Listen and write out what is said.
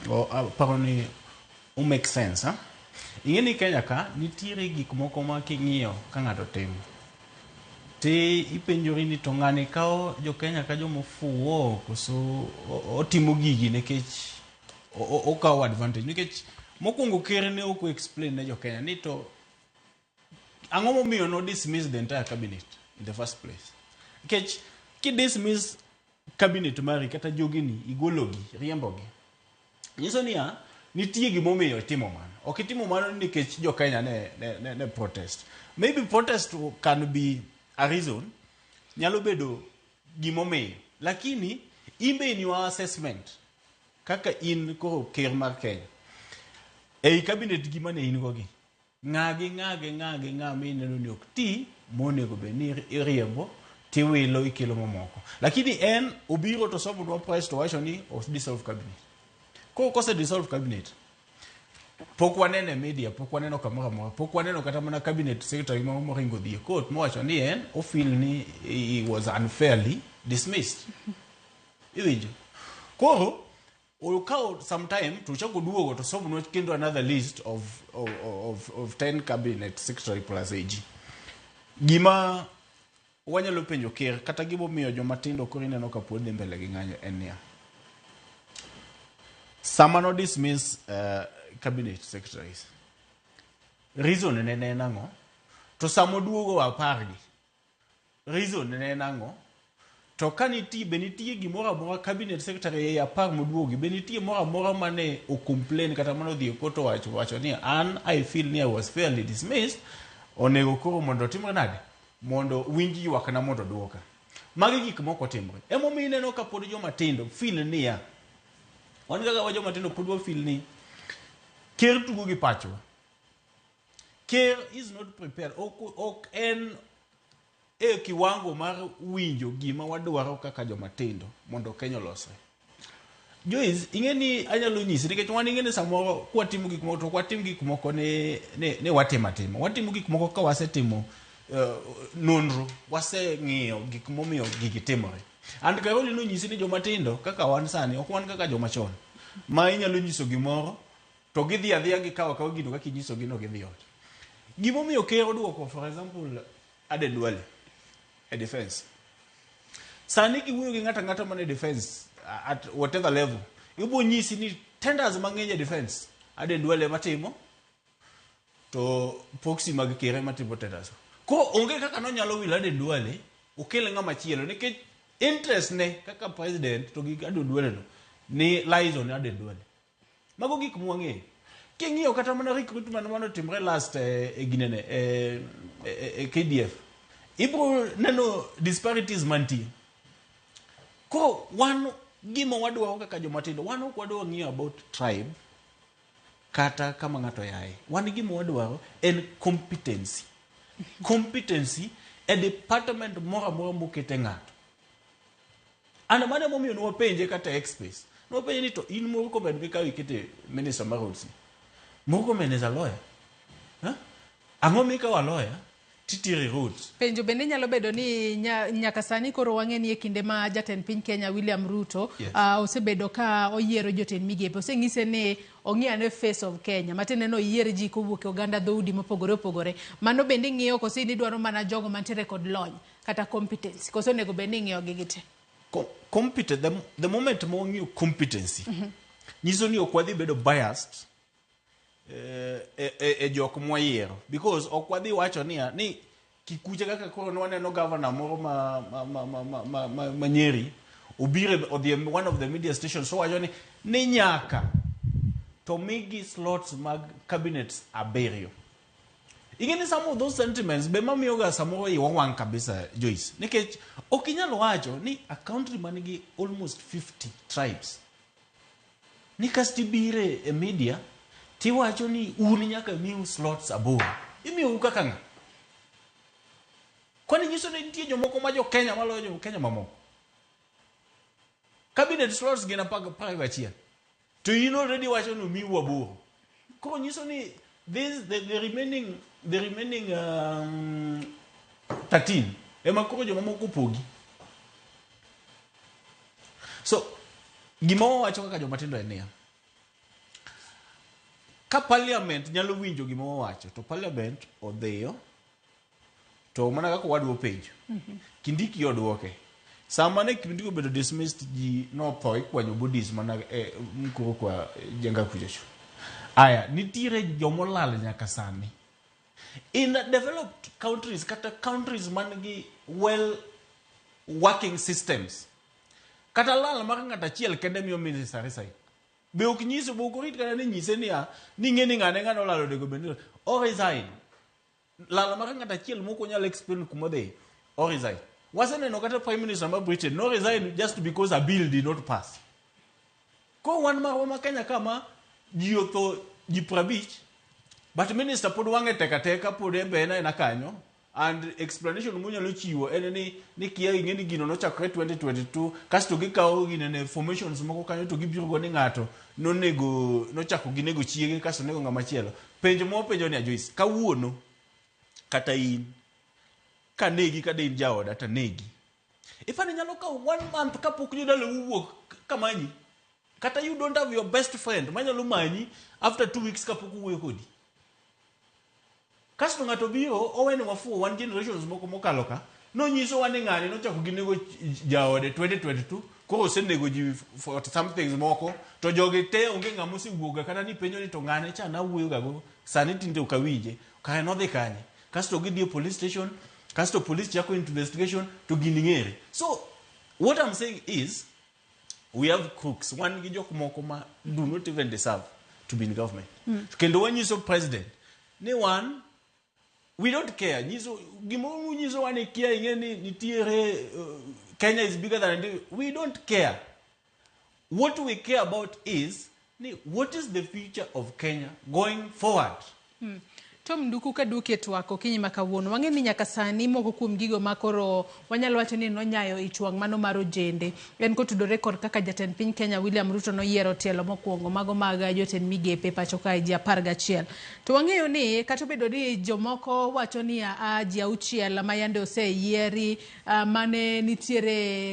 Aparo ni o make sense, ha? Ing'e ni Kenya ka nitiere gik moko ma king'iyo ka ng'ato timo ti ipenjori ni to ng'ani kawo jo Kenya ka joma ofuwo koso otimo gigi nikech okawo advantage. Nikech mokwongo ker ne ok explain ne jo Kenya ni to ang'o momiyo no dismiss the entire cabinet in the first place. Nikech ki dismiss cabinet mari kata jogini, igologi, riembogi, nyiso niya nitie gimomiyo itimo mano. Ok itimo mano nikech jo Kenya ne protest. Maybe protest can be a reason, nyalo bedo gimomiyo, lakini in be in your assessment kaka in koro ker mar Kenya, ei cabinet gima ne in go gi ng'a gi ng'a gi ng'a gi ng'a mineno ni ok ti monego bed ni iriembo tiwilo ikelo mamoko. Lakini en obiro to somonwa press to wacho ni o dissolve cabinet. Koro kose dissolve cabinet, pok waneno e media, pok waneno kamoro amora, pok waneno kata mana cabinet secretary moro moringo dhi e court mowacho ni en o feel ni he was unfairly dismissed. Iwinjo? Koro okawo some time to chako duogo to somonwa kendo another list of 10 cabinet secretary plus AG. Gima wanyalo penjo ker kata gimomiyo joma tindo koro ineno ka pod dhi mbele gi ng'anyo en niya, sama no dismiss cabinet secretaries, reason ne en ang'o? To sama oduogo 10 gi, reason ne en ang'o? To ka nitie, be nitie gimoro amora cabinet secretary ei 10 moduogi, be nitie moro amora mane o complain kata mane odhi e court owacho wacho ni an I feel ni I was fairly dismissed, onego koro mondo otimre nade mondo winj ywakna mondo duoka? Magi gik moko timre. Emomiyo ineno ka pod joma tindo feel niya, wan kaka wa joma tindo pod wa feel ni ker tugo gi pachwa. Ker is not prepared, ok en e kiwango mar winjo gima wadwaro kaka joma tindo mondo Kenya olosre. Joyce, ing'e ni anyalo nyisi nikech wan ing'e ni samoro kwatimo gik moko to ok watim gik moko ni watimo atima. Watimo gik moko ka wasetimo nonro, waseng'iyo gik momiyo gigi timore. And Karoli nonyisi ni joma tindo kaka wan sani ok wan kaka joma chon ma inyalo nyiso gimoro to gidhi adhiya gikawo akawa gino kaka inyisogi no, gidhi ot. Gimomiyo ker oduoko, for example, Aden Duale e defense, sani kiwuoyo gi ng'ato ang'ata man e defense at whatever level, ibo nyisi ni tenders mang'eny e defense Aden Duale matimo to proxy mag ker ema timo tenders. Koro onge kaka nonyalo wilo Aden Duale okel ng'ama chielo nikech interest ne kaka president to gi Aden Duale no ni lies on Aden Duale. Mago gik mwang'eyo. King'iyo kata mana recruitment manotimre last e ginene e KDF, ibro neno disparities mantie. Koro wan gima wadwaro kaka joma tindo, wan ok wadwa ng'iyo about tribe kata kama ng'ato yae. Wan gima wadwaro en competency, competency e department moro amora mokete ng'ato. And mano emomiyo nwapenje kata e X-Space, nwapenje ni to in Murkomen mikawo ikete minister mar roads ni, Murkomen is a lawyer, huh? Ang'o mikawo a lawyer titire roads? Penjo bende nyalo bedo ni nyaka sani koro wang'e ni e kinde ma jatend piny Kenya William Ruto osebedo ka oyiero jotend migepe, oseng'ise ni ong'i ane face of Kenya, matiende ni oyier ji kowuok e oganda dhoudi mopogore opogore. Mano bende ing'iyo koso in idwaro mana jogo mantiere kod lony kata competence, koso onego bed ni ing'iyo gi gite? The moment ma wang'iyo competency, nyiso ni ok wadhi bedo biased e jok mwayiero, because ok wadhi wacho niya ni kikuche kaka koro nwaneno governor moro ma Nyeri obiro odhi e one of the media stations owacho ni nyaka to migi slots mag cabinets abiriyo. Ing'e ni some of those sentiments be mamiyoga samoro iwa wang' kabisa, Joyce, nikech ok inyal wacho ni a country manigi almost 50 tribes ni kasto ibire e media tiwacho ni un nyaka miu slots aboro. Imiyou kaka ng'a? Kwani nyiso ni nitie jomoko ma jo Kenya maloyo jo Kenya mamoko? Cabinet slots gin 11 to in already wacho ni omiu aboro. Koro nyiso ni the remaining 13 ema koro jomamoko opogi. So gima wawacho kaka joma tindo en niya, Ka parliament nyalo winjo gima wawacho, to parliament odhiyo to mana kaka wadwa openjo. Kindiki odwoke. Sama ne Kindiki obedo dismissed, ji notho ikwanyo bodies mana e mkoro kwa jenga kuchocho. Aya, nitiere jomolal nyaka sani. In developed countries kata countries man gi well working systems, kata lal mar ng'ato achiel kende miyo minister resign. Be ok nyiso, be ok orit kata ni nyise niya, ni ng'e ni ng'ane ng'ane olal onego bed ni o resign. Lal mar ng'ato achiel mok onyal explain kuma odhi, o resign. Waseneno kata Prime Minister ma Britain no resign just because a bill did not pass. Ko wan marwa ma Kenya kama ji otho ji 50, but minister pod wang'e tek ateka, pod en be en aena kanyo, and explanation monyalo chiwo en ni kia ing'e ni gino nochakore 2022, kasto gikawo ginene formations moko kanyo to gibiro go ni ng'ato nonego nochako ginego chiege kasto nego ng'ama chielo. Penjo mopenjo ni Joyce, kawuono kata in kanegi ka de in jaoda tanegi, ifani nyalo kawo one month kapok jodalau owuok kamanyi, kata you don't have your best friend manyalo manyi after 2 weeks kapok owuoyo kodi. Kasto ng'ato biro owenwa fuwo wan generations moko mokalo ka nonyisowa ni ng'ani nochako ginego jaode 2022, koro osenego ji 40 something moko, to jogi te onge ng'ama osewuoga kata ni penjo ni to ng'ane cha nawuoyo go sani tinde ok awinje, kare nodhi kanye? Kasto gidhi e police station, kasto police chako investigation to gini ng'ere. So what I'm saying is we have crooks, wan gi jok moko ma do not even deserve to be in government. Kendo wanyiso president ni wan we don't care nyiso gimoro nyisowa ni kia ing'e ni nitiere Kenya is bigger than Nigeria. We don't care. What we care about is ni what is the future of Kenya going forward. Tom Nduku, kaduoki e twak okinyi ma kawuono, wang'e ni nyaka sani moko kuom gigo ma koro wanyalo wacho ni nonyayo ich wang' mano mar ojende en kotudore kod kaka jatend piny Kenya William Ruto noyiero tielo mokwongo mago mag jotend migepe pacho kae ji 11. To wang'eyo ni kata obedo ni jomoko wacho ni a ji 6 ma yande oseyieri mane nitiere